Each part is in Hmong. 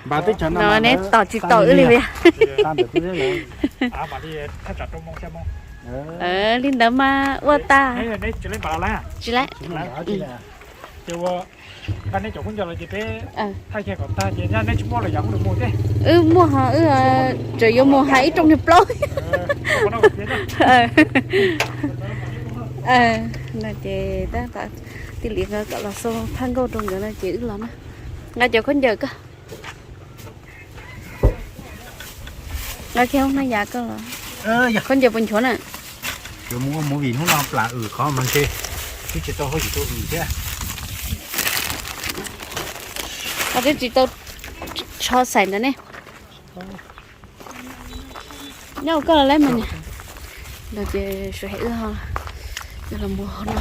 No neb tos tsis tau wb li tiag. Li ntawd mas ua tag. Tsis laib. Wb muaj ho wb tseem yuav mus hais ib rooj niag plaub. No ces tab tom tij li kom los xo phaj nkauj rau nkawd no ces wb los na. Nqa cov khaub ncaws koj. Nqa kiag hoob hnab yav koj los. Khaub ncaws puas nchuav na? Yuav mus ua movie hnub no plam wm qhov mas ntshe twb tsis tau hauj lwm rau wm thiab. Twb tsis tau tsho xaim ntawd ne. Nyob ua koj los lawm mas niam. No ces sawv hais wb ho, wb los mus hauv no.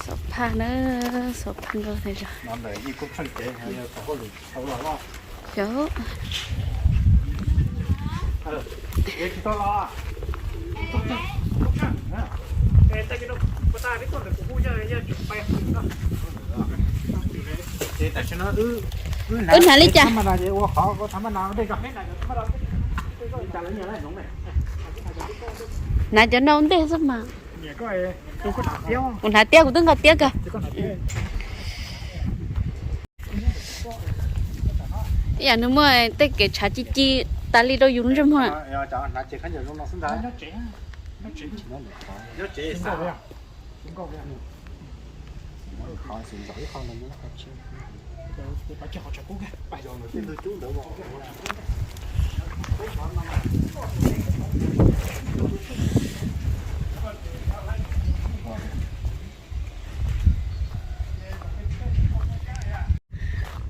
Xov phaj na, xov phaj nkauj tas zog. Xyov. Wb hnav li cas? Hnav cov no ua ntej xwb mas. Kuv hnav tiab, kuv twb nqa tiab kawg. Ib yam nws muaj tej kev tshav ci ci tas li rau yus lub ntsej muag.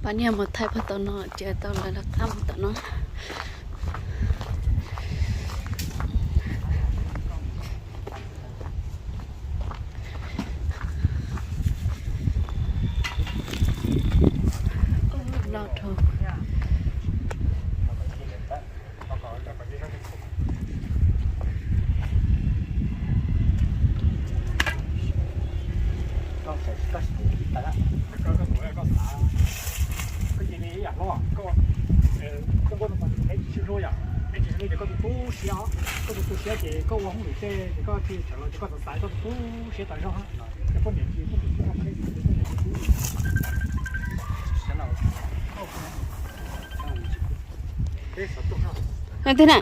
Pab niag mus thaij puag tom no ces tau lawv los thaij mus tom no. Loj dhau. Koj tus tu siab, koj tus tu siab ces koj ua hauj lwm tej ces koj thiaj tawm los ces koj xav xaiv koj tus tu siab tas zog. Poj niam tsis, poj niam tsis tu siab na.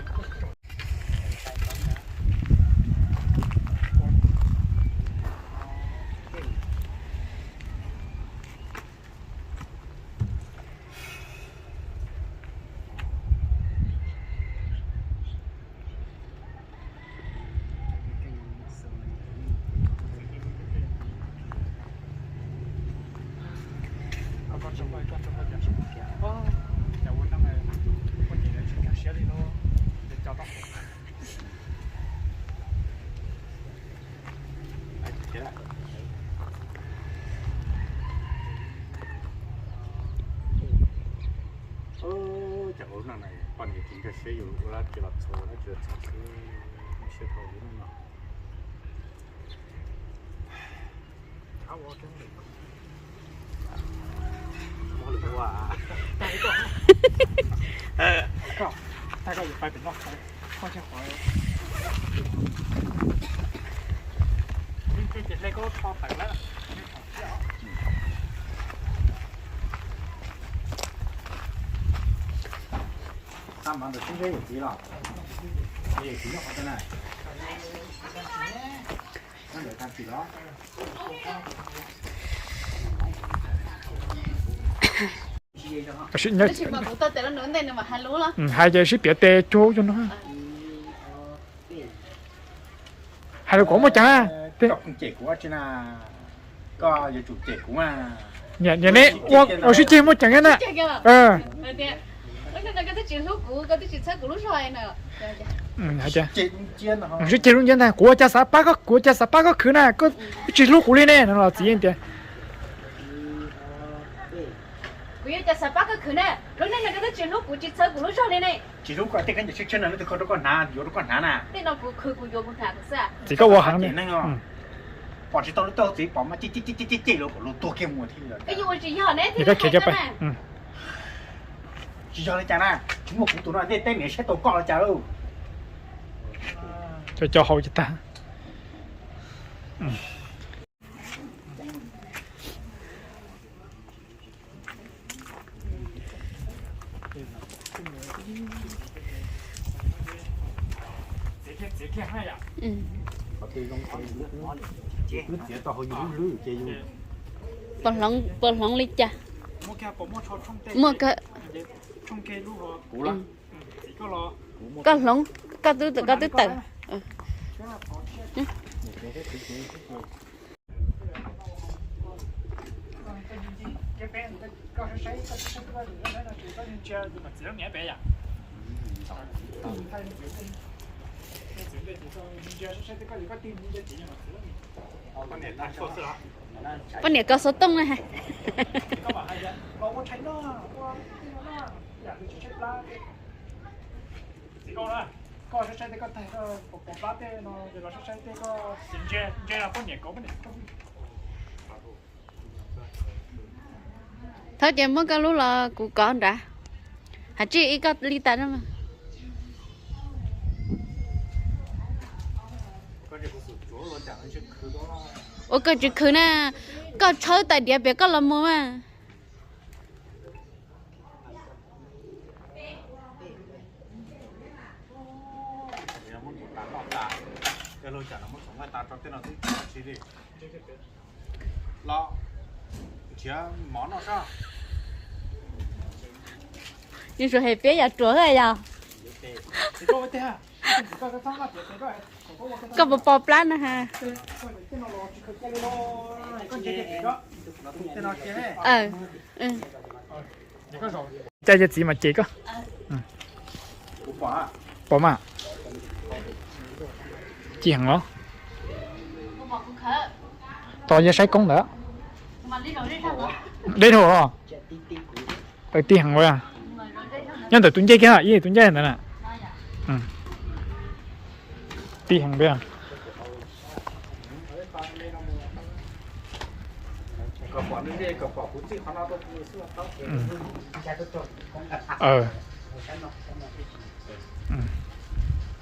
Cov ua neej no poj niam tsis nkag siab yus ua dab tsi los txhaum, dab tsi los txhaum xwb, muaj siab dhau li no. Tau mas ntawm sib ntseb yawm txiv los, yawm txiv nyob qhov twg na? Nyob ntawm tag txiv los. Hais ces sib piav tes cuag no. Hais lus kom muaj ceem na. Niam ne, ua sib ceg muaj ceem na. Sib ceg lub nciab ntag, kuv ua cas xav pab koj, kuv ua cas xav pab koj khwv na, koj tsis hlub kuv li ne no los txiv tias. Kuv yuav cas xav pab koj khwv ne, lub neej no koj twb tsis hlub kuv, tsis txhawb kuv lub zog li ne. Tsis hlub koj tej khaub ncaws tshiab tshiab no, leej twg kho rau koj hnav, yuav rau koj hnav na. Tej no kuv khwv kuv yuav kuv hnav kuv xwb. Txiv koj ua heev ne. Pom tsis tau lub toj txiv pom mas cem cem cem cem cem los kom luag tuag kiag mus thiab. Koj yuav ua tsis yog ne, koj khiav cov pais. Tsis yog li cas na, tsis muaj kuv tus no nej teb niam saib tau koj li cas lauj. Cov cov haus ces tag. Puas hloov li cas? Muaj kawg. Koj hloov, koj twb tawm, koj twb tawm. Poj niam koj xov tooj na. Thov ces muab koj lub los kuv kov nrad. Has tsij ib koj li tas no. Ua koj tsis khwv na, koj tshawb tais diav pem koj los mus mas. Yeej tsuas hais piab yam ruam yog. Koj puas pom plab na ha? Caj ces txiv mas ces koj. Pom mas. Ci heev los. Tos yog saib koob ntawd. Deb dhau los. Tij heev ua. Nyob ntawm tus ncej kiag, ib tus ncej ntawd na. Tij heev ua.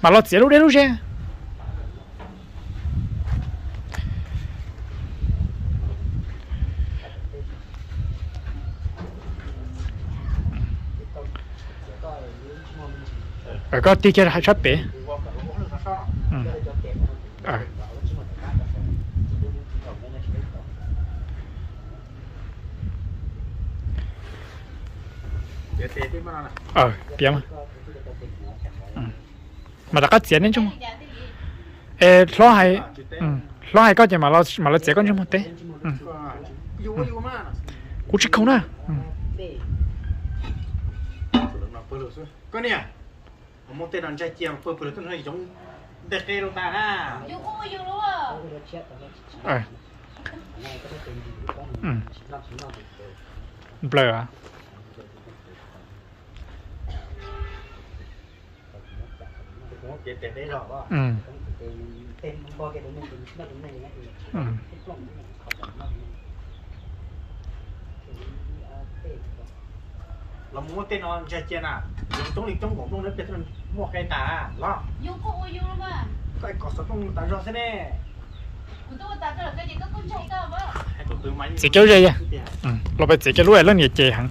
Mam los txiav lub deb lub zeb. Koj tig kiag hais sab pem. Piav mas. Mas rov qab txiav nej ntsej muag. Es hlob hais, hlob hais koj ces mam los txiav koj ntsej muag teb. Kuv tsis khoom na. Koj niam, muab tej no ntsaig cia pawg pawg lug tuaj yoov ntej qe rau tas na. Nplawm. Los mus muab tej no ntsaig cia na, yoov coob li coob npaum nplooj neb peg muaj qe tas los. Koj kom xov tooj tas zog xwb ne. Txiav kiag lub zej, los peb txiav kiag lub leej niam ces heev.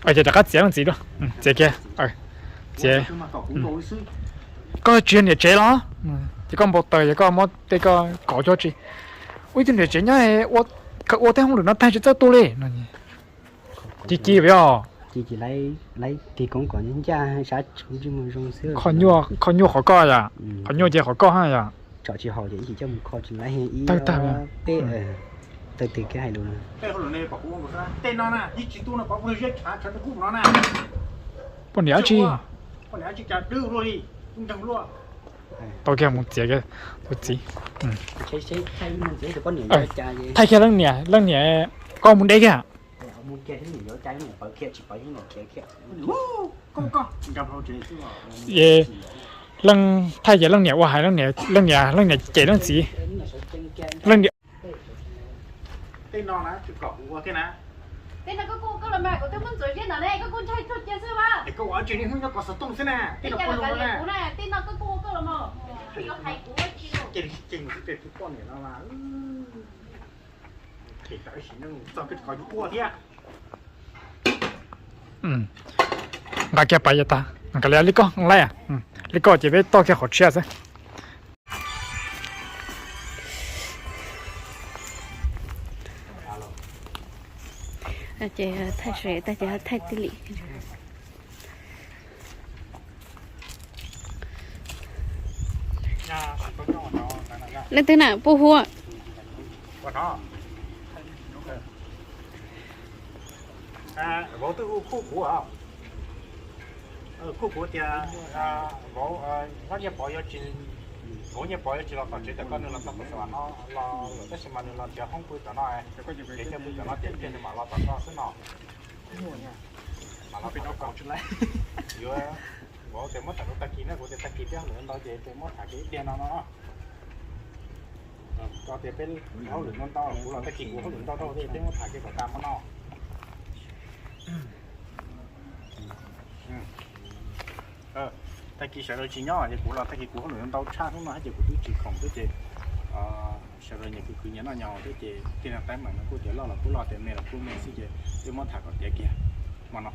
Ces rov qab txiav leej txiv dua, txiav kiag. Txiav. Koj tsis yog niam tsev los? Ces koj npau taws ces koj muab tej koj kov cov tsis. Ua ib tug niam tsev nyob ua tej hauj lwm no tag tsis txawj tuaj li no. Ci ci os. Tig koob kom ncaj sab tsuv ntsej muag zoo xwb. Kho nyuaj qhov koj yom, qhov nyuaj ces qhov koj ha yom. Tsom tsis haum ces ib chim coj mus kho tsis laiv ib tag tag. Peb tawg twg kiag hais lus. Tej no na, ib tsis tu no pov pug zeb tshav tshav kub no na. Poj niam dab tsi? Tau kiag mus txiav kiag tus txiv. Thaij kiag leej niam, leej niam, koj mus deb kiag. Leej thaij ces leej niam ua hais leej niam, leej niam cem leej txiv. Leej niam Tej no na tsis kom kuv ua thiab na. Tej no koj kuj ua koj los mas, kuv twb muab ntxuav ziab ntawd ne, koj kuj ntshai tuag cia xwb mas. Es koj ua tsis niaj hnub nyob koj xov tooj xwb na, tej no koj kuj ua koj los mas. Ces mus pem poj niam no mas. Phem tau ib sim neej txog peb qhov yus quaj thiab. Nqa kiag pas yog tag, nqa li koj laij, li koj ces peb toj kiag qhov tshiab xwb. Ces thaij sawv daws tag ces thaij tij li. Leej twg na puj hu? Vauv twb hu kuv, kuj kuv tias vauv, vauv Nyiaj Pov yuav tsis, vauv Nyiaj Pov yuav tsis los tom tsev, tias koj nws los txog pem xav no los lawm, tab sis mas nws los nrhiav hoob pw tom no, ces coj pw tom no ces ib pliag nws mam los tom koj xwb no. Yuav, vauv tias muab tham rau tag kis na, kuv tias tag kis peb hauj lwm ntau ces tias muab tham kiag ib pliag no no. Koj tias peb hauj lwm ntau ntau, kuv los tag kis kuv hauj lwm ntau ntau thiab, peb muab tham kiag kom tas hmo no. Tag kis sawv daws tsis nyob ces kuv los tag kis kuv hauj lwm ntau tshaj hnub no thiab ces kuv twb tsis khoom thiab ces sawv daws nyias kwv kwv nyias noj nyias haus thiab ces tej no teeb meem no kuj tias loj los kuj loj, tias me los kuj me xwb ces peb muab tham kom tiav kiag hmo no.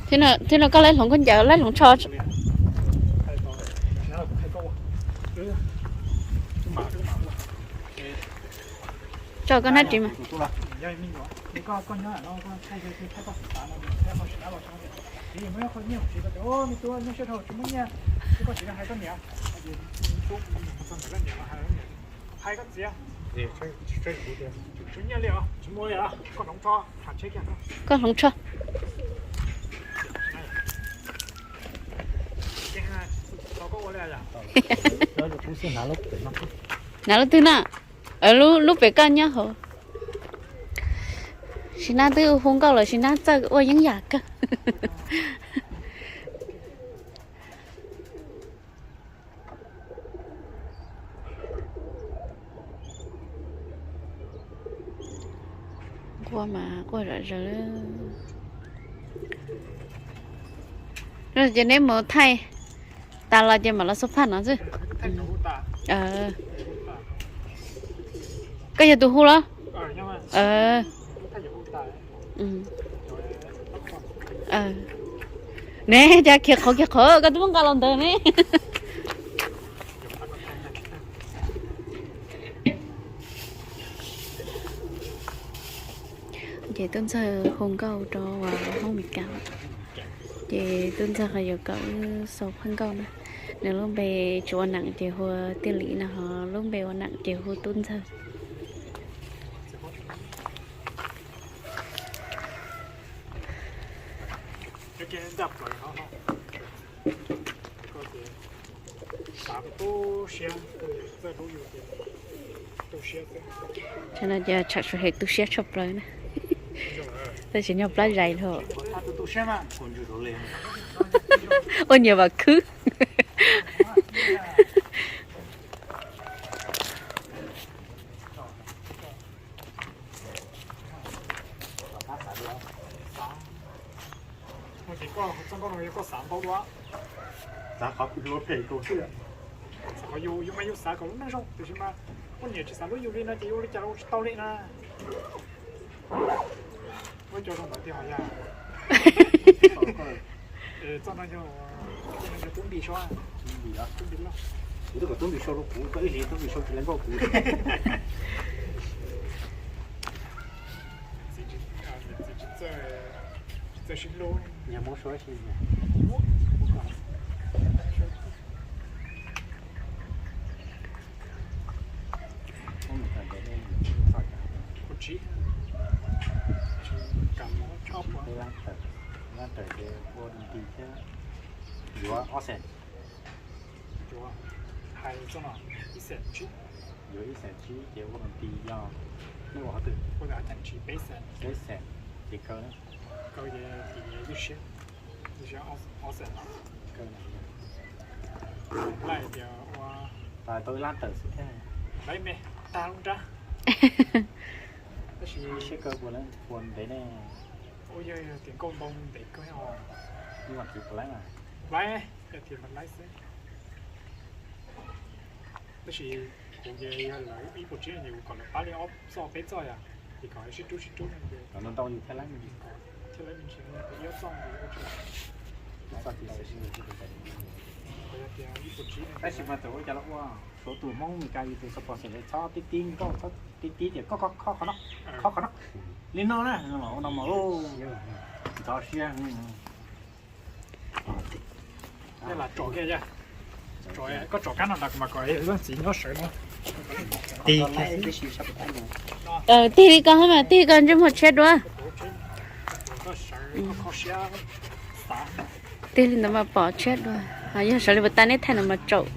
Thiab no koj laib hloov khaub ncaws, laib hloov tsho. Tso koj hnab ris mas. Koj hloov tsho. Hnav lub twg na? Lub pem koj nyob hauv. Sim nab twb hu nkauj lawm, sim nab txawj ua yeeb yam kawg. Quaj mas quaj zom zaws. Ces neb mus thaij tas los ces mam los xub phaj no xwb. Koj yog tus hu los? Ne, cas khiav qhov khiav qhov koj twb muab nqa los ntawd ne. Ces tub ntxawg hu nkauj rau hoob Mes Kas, ces tub ntxawg ho yuav kom wb sau phaj nkauj na. Nws lub npe tsis ua neem ces hu Tiaj Lis no, ho lub npe ua neem ces hu tub ntxawg. Tsham no ces tsham suav hem tu siab tshaj plaws na. Tab sis nyuag plab zais dhau. Ua nyias vam khwb. Xav qhov phem rau xwb. Xav qhov yus, yus mas yus xav kom lub neej zoo, tiam sis mas poj niam tsis xav hlub yus li no ces yus ua li cas los ua tsis tau li na. Muab cov zoo ntawd tiag hos yas. Txoj no yog, yog tub npis sua, tub npis loj. Kuv twb kom tub npis sua rau kuv, koj ib hlis tub npis sua tsis lees nkauj kuv. Txiv tsis txawj, tsis txawj sib hlub. Yog muab sua ib si. Ua tsiv, tsis kam mov tshoj pua. Lab raws ces ua nti thiab. Yuav ob xees. Yuav hais txoj no ib xees tsib. Yuav ib xees tsib ces ua nti yog nej ua qhov twg? Ua ntawm Hav Theem Ntsis peb xees. Peb xees ces kaw na. Kaw ces ywj siab, ywj siab ob xees no. Kaw na. Laij tias ua Tau ib lab tawm xwb thiab. Laiv me tag lub nrab. Tab sis siab kawg puas, puas ntev ne. Ua yog tias nkauj ntau ntev kawg os. Ib vas thiv puas laib mas. Laib, yog tias mas laib xwb. Tab sis kuv ces yog lawv ib puas tsib no ces kuv kom lawv pab li ob txoj peb txoj yom, ces kom sib rub sib rub no ces kom ntau ntau yus thiaj laib me ntsis, thiaj laib me ntsis, ib ob txoj ntsis ua tsis. Ib txoj ces xav sib ntsib. Tab sis mas txawm ua cas los ua, suav tus Hmoob Meskas yus tus sponsor txhob tib tib nkauj, txhob tib tib tias koj koj khob qhov no, khob qhov no, li no na, ua no mas ntxhov siab. Koj tsom kab no nrad mas kom leej txiv nyob sawv no. Tig li koj, tig li koj ntsej muag tshiab dua. Tig li ntawd mas pom tshiab dua. Yog sawv li puas tau, neb thaij no mas tsaum.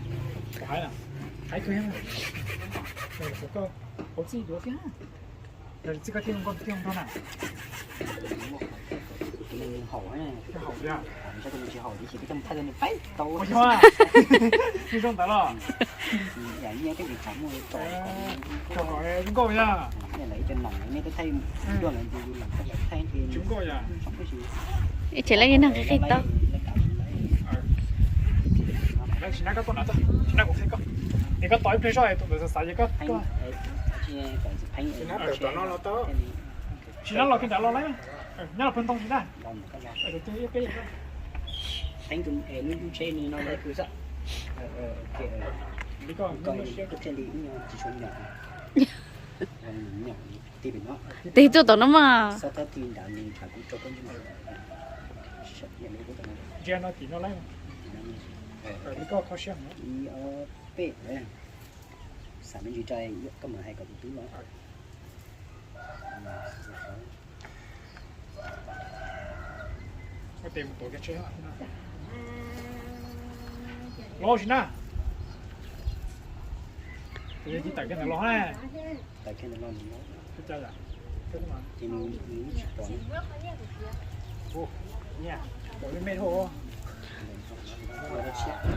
Zoo ntawd los. Nkauj yog. Ib tsev laib li neeg qhib qhib taub. Sim na koj tuaj no, sim na kuv qhia koj. Es koj tos ib pliag zoj es tus ntawd xav xav ces koj, koj sim na los kiag nrad los lawm. Nyob los pawg ntoo sim na. Li koj, tig tuaj tom no mas. Ntsia no tim no lawm. Xav me ntsis tso koj mam hais kom tus tub los. Los sim na. Tawm kiag ntawd los na.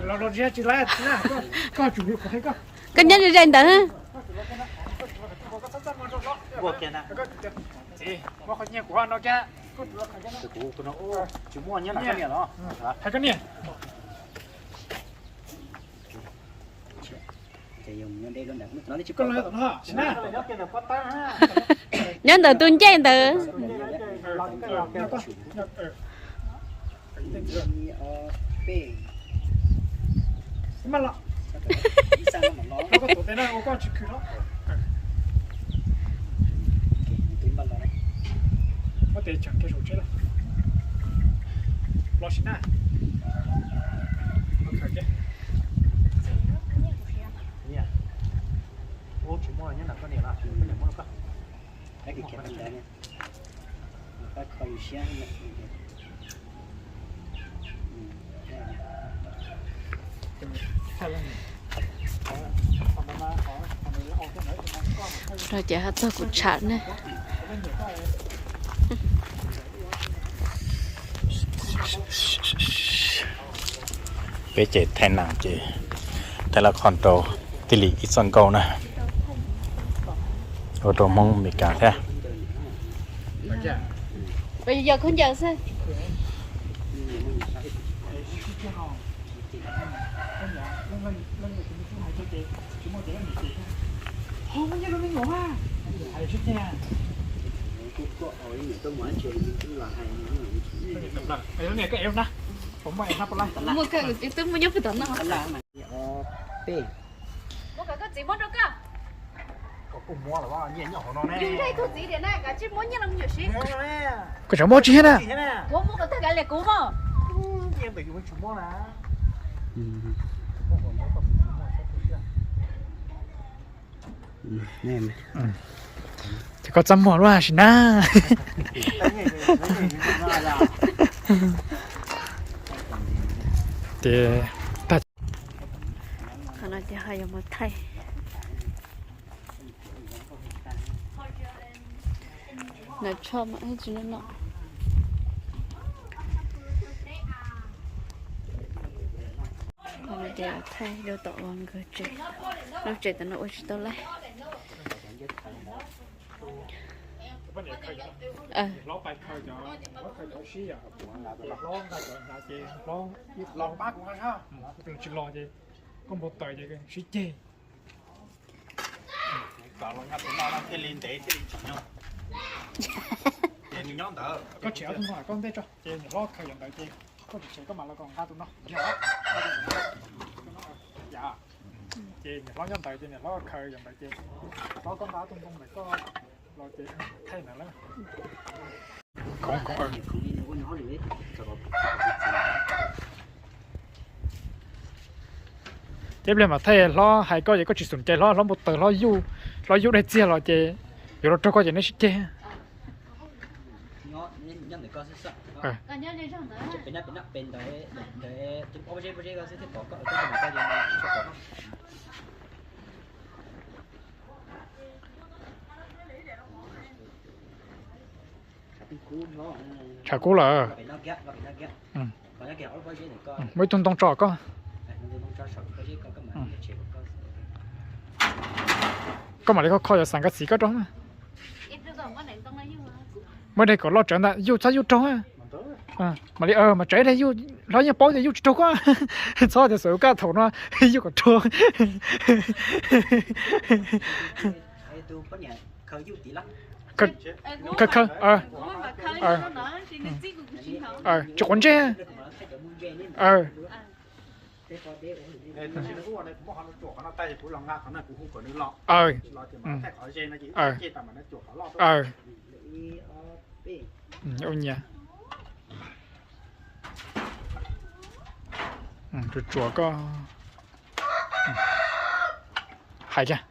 Los los tsis tsis laib na, koj tsum yus kom hais koj. Koj nyob zai ntawd. Tsis muaj nyiaj na koj niam los. Hais koj niam. Nyob ntawm tus ncej ntawd. Los sim na. Tsis muaj nyob ntawm koj niam los, koj niam muab rau koj. Rau ces hab txog kuv tsham ne. Peb ces thaij nas ces thaij lab qhov rau tij Lis ib txoj nkauj na, ua rau Hmoob Amelikas thiab. Yog khaub ncaws xwb. Muaj kawg, twb muaj nyob pem tom no. Peb. Muab kom koj txiv muab rau koj. Yus yog ib tug txiv tiam na, kav tsij muab nyiaj los me nyuam siv. Koj tseem muab tsis thiab na. Kuv muab kom tag kav liam kuv mog. Ces koj txaj muag luaj si na. Ces tag. Qhov no ces ho yuav mus thaij. Nws tsho mas tsis no no. Qhov no Thaij lub tom ua nkawg tsev, lub tsev tom no ua tsis tau laij. Tsis los ces koj npau taws ces sib ceg. Koj tsis nyob ntawd, koj ntej tso ces niam hlob khaws yam ntawd ces koj tsis tseg koj mam los kom nqa tus no. Ces niam hlob nyob ntawd ces niam hlob khaws yam ntawd ces koj nqa tus ntoo ntawm koj los ces thaij ntawd lawm. Ces pliag mam thaij hlob hais koj ces koj tsis xum cai hlob, hlob npau taws hlob yuj, hlob yuj daig txiag los ces yuav los raug koj ces neb sib ceg. Tshav kub lawm. Muaj ib tug ntoo tso koj. Koj mam li kho kho yov xav nkag txiv koj rau na. Muab daig kom loj tsawv ntag, yuj txhob yuj raug. Mam li mas tsawv daig, yuj hlob yeej paub tias yuj tsis raug koj. Txhob tias xav ua kaj thaum no yuj kom raug. Khaws khaws, tsis quav ntsej. Ua nyias. Tsuas tsuas koj hais kiag.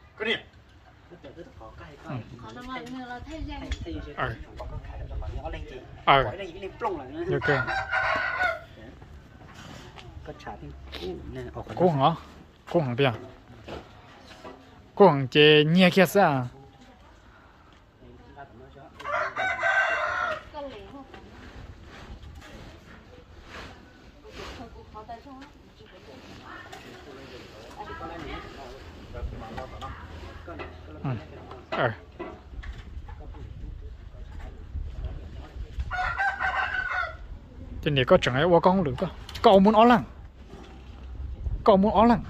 Kub heev os, kub heev tiag. Kub heev ces nyiag kiag xwb. Ces niam koj tseem ua koj hauj lwm, koj ua muaj ob leeg. Koj ua muaj ob leeg.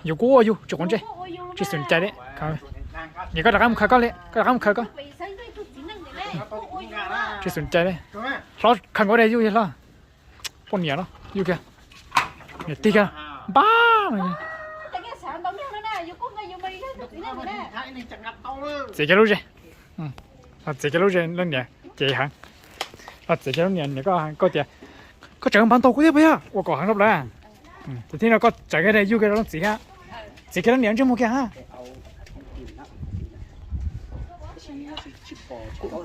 Yus kuj ua yus tsis quav ntsej, tsis xum cai li. Niam koj rov qab mus khaws koj li, koj rov qab mus khaws koj. Tsis xum cai li. Hlob khaws nkaus dej yuj hlob. Poj niam no yuj kiag. Niam tig kiag. Npab. Txiav kiag lub zes. Txiav kiag lub zes leej niam ces heev. Txiav kiag lub niam, niam koj, koj tias koj tseem npab ntau kuv thiab puas yog? Ua kom heev rau lawm. Ces thiab no koj tseem kiag yuj kiag rau leej txiv thiab. Txiav kiag lub niam ntsej muag kiag ha.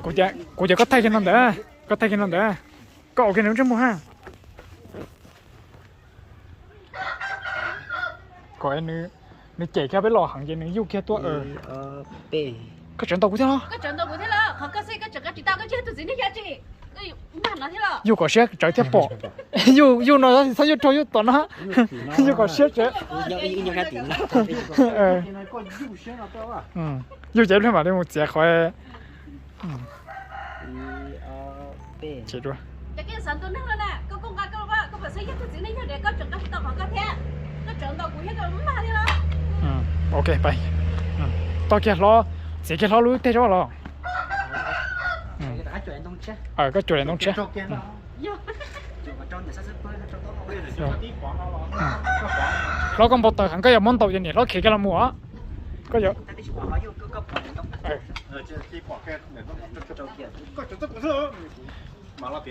Kuv tias koj thaij kiag no ntawd, koj thaij kiag no ntawd, koj ua kiag nws ntsej muag ha. Kom nws cem kiag peb los heev ces nws yuj kiag tuaj. Koj tsawv ntau kuv thiab los? Yuj kom siab tsawv thiaj pom. Yuj, yuj no txhob yuj raug yuj tom no. Yuj kom siab tsawv. Yuj ces ib pliag mam li mus txiav qhov. Ok, tau kiag hlob, txiav kiag hlob lub teg rau los. Koj cuam daim ntoo tshiab. Hlob koj npau taws heev, koj yuav muab ntaus ces niam hlob khiav kiag los mus os. Koj yuav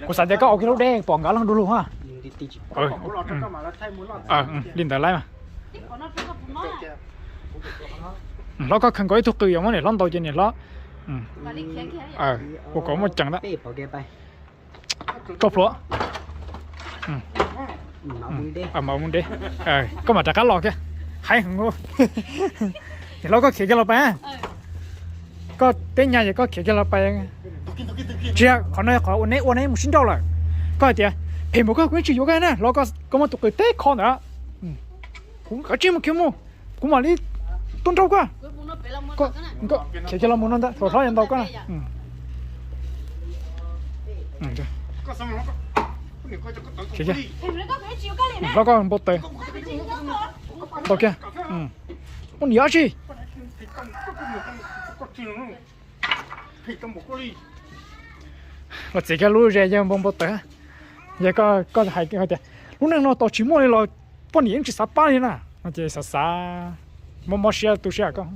Kuv xav tias koj ua kiag lub dej pom nkawd leej du lug ha. Li ntawd laib mas. Hlob koj khaws nkaus ib tug qws yuav muab niam hlob ntaus ces niam hlob ua kom muaj ceem ntag. Roj plhuav. Mas mus deb, koj mam rov qab los kiag. Hais heev. Ces hlob koj khiav kiag los pais. Koj teb nyag ces koj khiav kiag los pais. Tsis, qhov no qhov uas neb ua neb mus sib nrauj lawm. Koj hais tias phem npaum koj kuv yeej tsis yuav koj na, los koj muaj tus qws teb kho ntawd. Kuv kav tsij mus khiav mus, kuv mam li tuaj nrauj koj. Khiav kiag los mus no ntag, thaum hlob yuav ntaus koj na. Hlob koj npau taws. Tau kiag. Poj niam dab tsi? Los txiav kiag lub zes yawg npau npau taws. Yog koj hais tias lub neej no tos tsis muaj li los poj niam yeej tsis xav pab li na, no ces xav xav mob mob siab tu siab koj.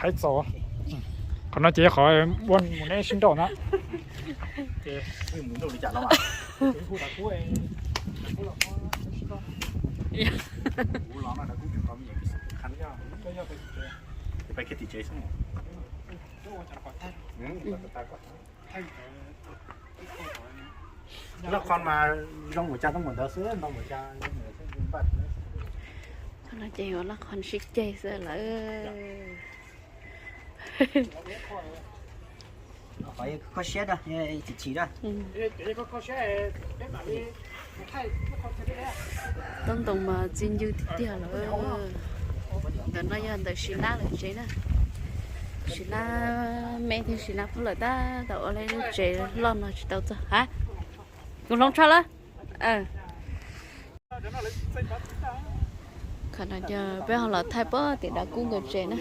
Hais txaus. Qhov no ces yog qhov ua mus neb sib nrauj na. Laj qhov mas zoo ua cas tau mus ntawd xwb, ntau ua cas zoo ua xwb npaj. Qhov no ces ua laj qhov sib ceg xwb lawm. Kho siab da, chim chim da. Toj ntoo mas txi ncw tiag tiag lawm. Ntawm no yog ntawm Sis Nab lawv tsev na. Sis Nab me thiab Sis Nab Pub lawv tab tom ua lub tsev loj no tsis tau txog ha. Kuv hloov tsho lawm. Qhov no yog peb ho los thaij pem tim Dab Kub nkawd tsev na.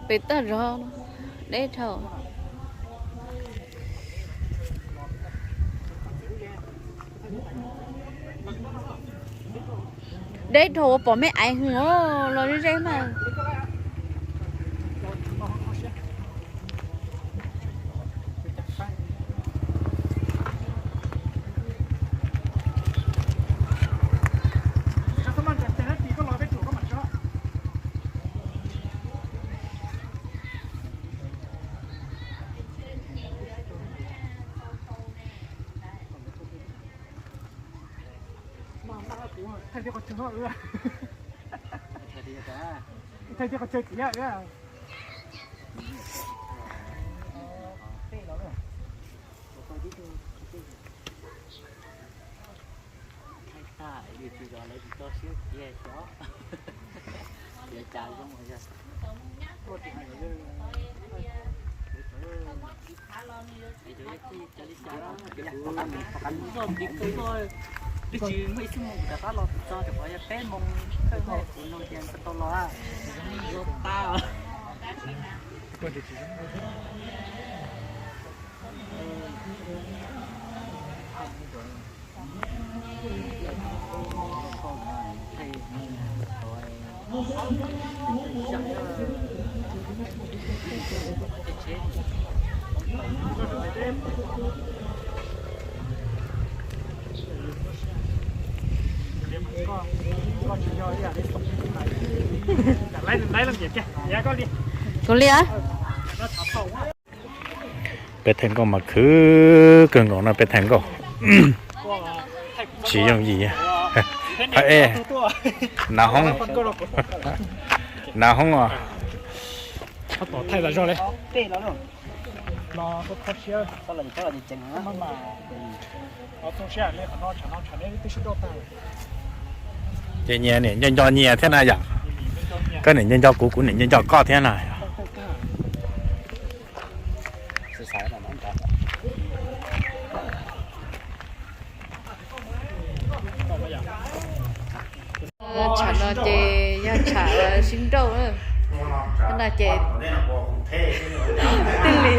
Pem toj zog no deb dhau. Deb dhau ua pom me aiv hwv los ze ze mas. Thaij tib qhov chaw txiv. Thaij tag li tsis zov lawv tsis tso siab kiag xyov yuav cas zoo yog. Cov li cas no, zoj ntiv kawg zoj, twb tsis muaj ib xuab moos kuv rov qab los txog, rau qhov yog peb moos kawg no kuv nug tias tau los, zoo tag. Kuv li. Peb thaij nkauj mas khwv kawg nkaus no, peb thaij nkauj tsis yooj yim. Hab e, nav hoob, nav hoob os. Ces nyias niam nco nco nyias thiab na yom. Koj niam nco nco kuv, kuv niam nco nco koj thiab na. Tsham no ces yog tsham sib nrauj. No ces twb li,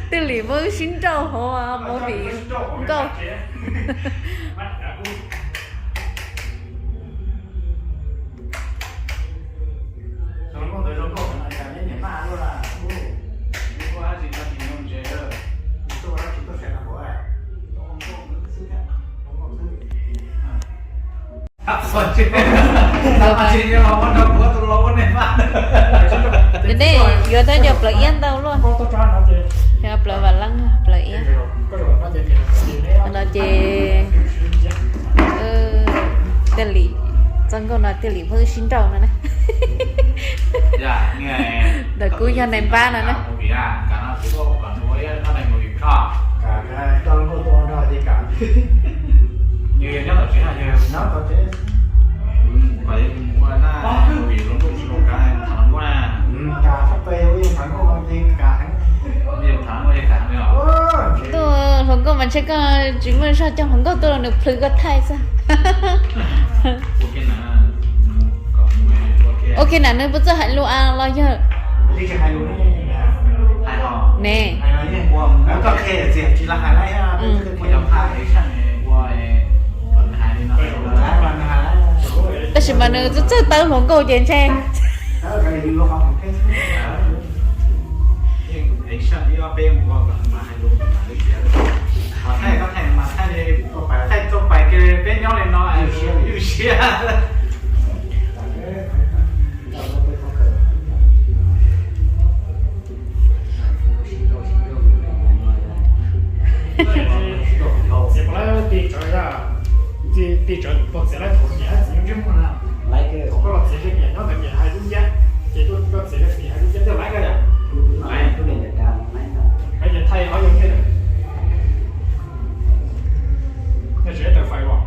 twb li muab wb sib nrauj hauv movie nkauj. Ces nej yuav tab cov plaws iab ntau luaj. Plaws vam leeb, plaws iab. No ces Tiaj Lis, txoj nkauj no Tiaj Lis muab wb sib nrauj no na. Ntawm kuv yog nais npab no na. Ntuj, hluas nkauj mas ntshe koj tsis muaj zog coj hluas nkauj tuaj los nws plhws koj thaij xwb. Ua ke na, nws puas txawj hais lus a los yog ne? Tab sis mas nws txawj txawj tawb hluas nkauj ces ntshe. Txiv puas laib tis tsawv, tis tsawv puas txiav laib thaum niam hab txiv ntsej muag na. Koj los txiav ze niam nyob ntawd niam hais lub ncaj, ces tuaj koj txiav ze txiv hais lub ncaj coj laib koj yom. Hais ces thaij ob yog thiaj. Yog tsis tawm fais los.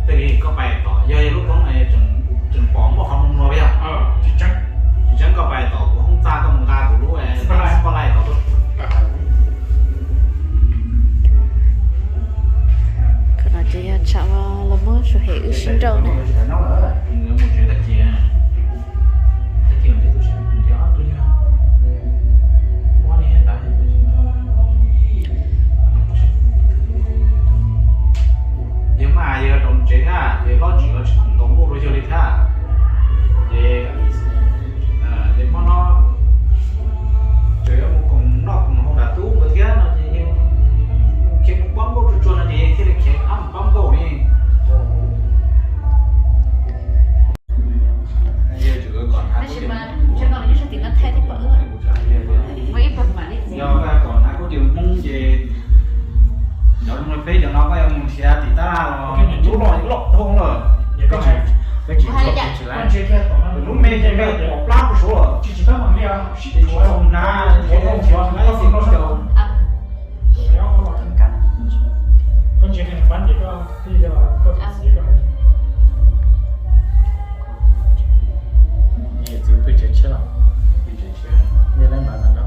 Tej li koj pais tom yog lub koob tseem pom muaj qhov muag muag yog? Tsis tseeb, koj pais tom kuv hoob txaj koj mus nqa kuv lub spotlight tom tuaj. Qhov no ces yog tsam los muab Suav hem wb sib nrauj na. Yog mas yog rau tsev thiab ces loj tsis los tsis khoom tau muaj rau yawg li thiab. Ces, ces hmo no tseem yuav mus koom noj koom haus nram tub nkawd thiab no ces yeej khiav mus pab nkauj tsuag tsuag no ces yeej thiaj li khiav qab mus pab nkauj ne. Yog koj kom hnav khaub ncaws Hmoob ces cov zoo li peb cov no koj yuav mus nrhiav tim tab laj los lub loj dhau lawm. Peb tsis tshua tsis laib, lub me ces peb pom plab rau saud lawm. Tsis txhob hnav, tsis txhob hnav khaub ncaws. Koj ntsia kiag nws pab ces koj thiaj yog koj txiv koj hais. Txiv pw tsev tshiab los? Pw tsev tshiab. Yog lawv npaj tag nrho.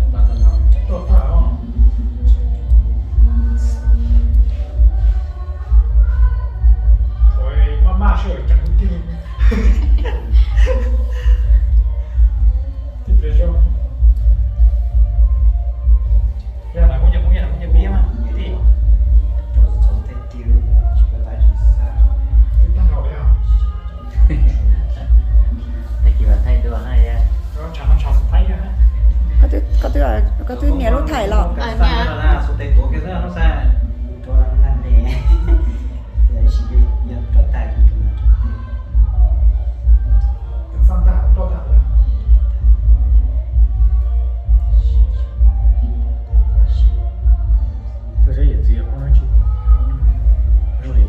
Npaj tag nrho. Tuaj tag os. Thaum maj maj sawv ceev lub tiag. Tib pliag zoo. Yog lawv muab nyias, muab nyias, muab nyias pib mas tij. Twb tag nrho li os. Tag kis mas thaij dua na yog. Koj twb, koj twb nias lub thaij los? Tuaj saib yawm txiv ua dab tsi. Zoo li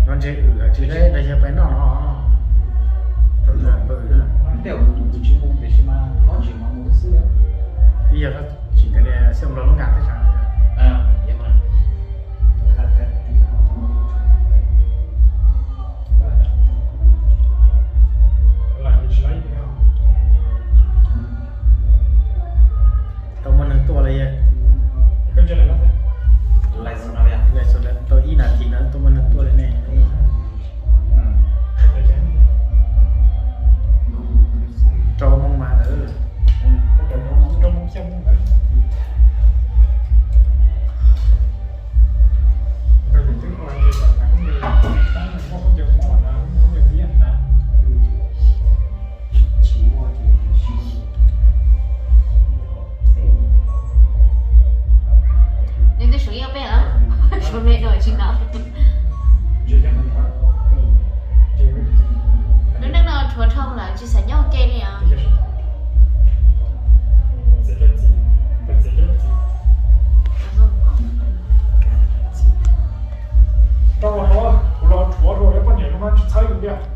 no ntshe wb tsis saib, yog peb noj no. Twb yog koj tsim nkawd li xyov nplog lub nkas teb tsam yog. Lub neej no rhuav dhau lawm tsis xav nyob ua ke li os.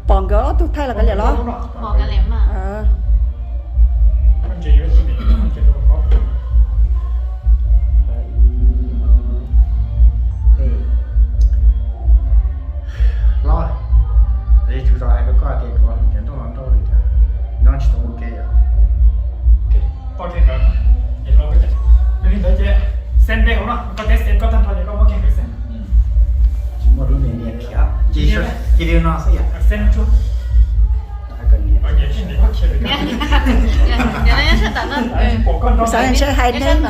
Pom nkawd ob tug thaij los kav liam los? Hlob, tswv zos hais rau koj tias tsov nrhiav nrauj los nrauj li tias nyob tsis tau ua ke. Tau kiag nkawd, yog li ntawd ces xen npe hauv no, koj teb xen koj tag nrho ces koj muab kiag nkawd xen. Tsis muaj lub niag niag khiav, cia li no xwb yom. Xen tsuag. Xav hais neeg.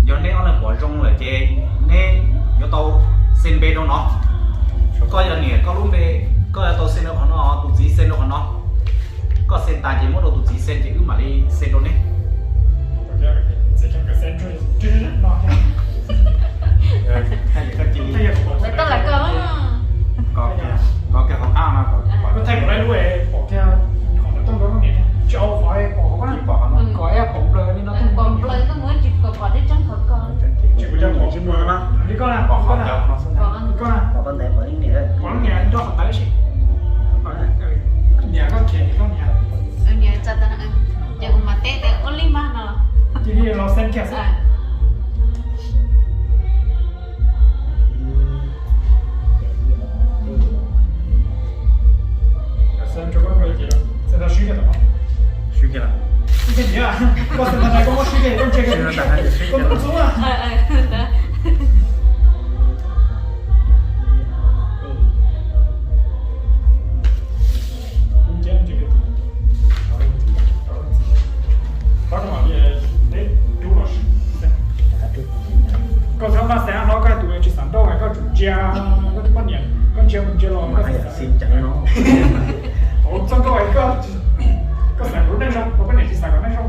Yog neb ob leeg pom zoo lawm ces neb yuav tau xen npe rau no. Koj yog niam koj lub npe, koj yuav tau xen rau qhov no, tus txiv xen rau qhov no. Koj xen tas ces muab rau tus txiv xen ces wb mam li xen rau neb. Koj thaij kiag qhov qab no, kom tsis au qhov pom qhov no, kom pom plaws li no, pom plaws koj mus tsis pom tseeb qhov ko. Li koj na, li koj na, pom leej niam nrog qhov tawv si. Niam koj khiav niam koj niam. Ces kuv mam teb tias ua li mas no los. Cia li los xen kiag xwb. Koj xen tag koj muab swb kiag koj ntsia koj ntxub. Koj txhob npaj xav hlob, koj tus tsis xav nrauj, koj tsum ntsia koj tus poj niam, koj ntsia mus ntsia los koj xav. Hauv txoj nkauj koj, koj xav kom lub neej zoo, koj poj niam tsis xav kom neej zoo.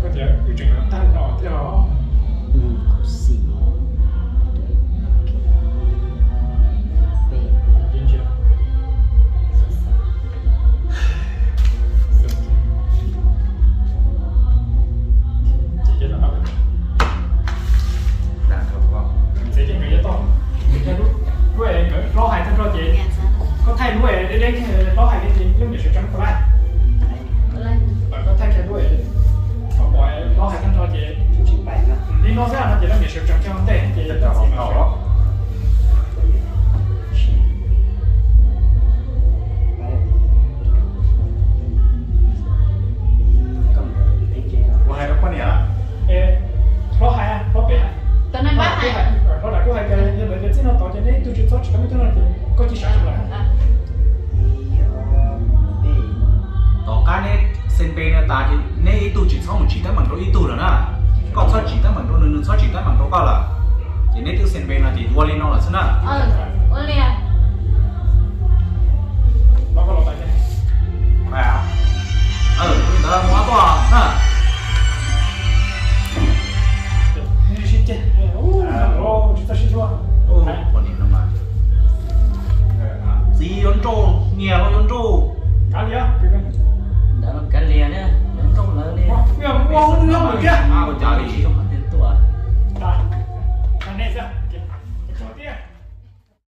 Koj tias wb tseem yuav tag no thiab los? Lub es nkawd hlob hais tag nrho ces koj thaij lub es deb deb kiag hlob hais li ces leej niam sawv tsees puas laij? Koj thaij kiag lub es hlob hais tag nrho ces li no xwb no ces leej niam sawv tsees kiag ua ntej ces leej txiv mas sawv. Kuv hais rau poj niam, hlob hais, hlob pem hais, hlob dav kuj hais tias yog lawv tias txij no tod ces neb ib tug tsis txhob tsis tau ib tug no ces koj cia li sawv tsees lawm. Tom qab neb xen npe no tas ces neb ib tug tsis txhob mus tsim teeb meem rau ib tug lawm na. Koj txhob tsim teeb meem rau nws, nws txhob tsim teeb meem rau koj lawm. Ces neb twb xen npe no ces ua li no lawm xwb na. Ua li,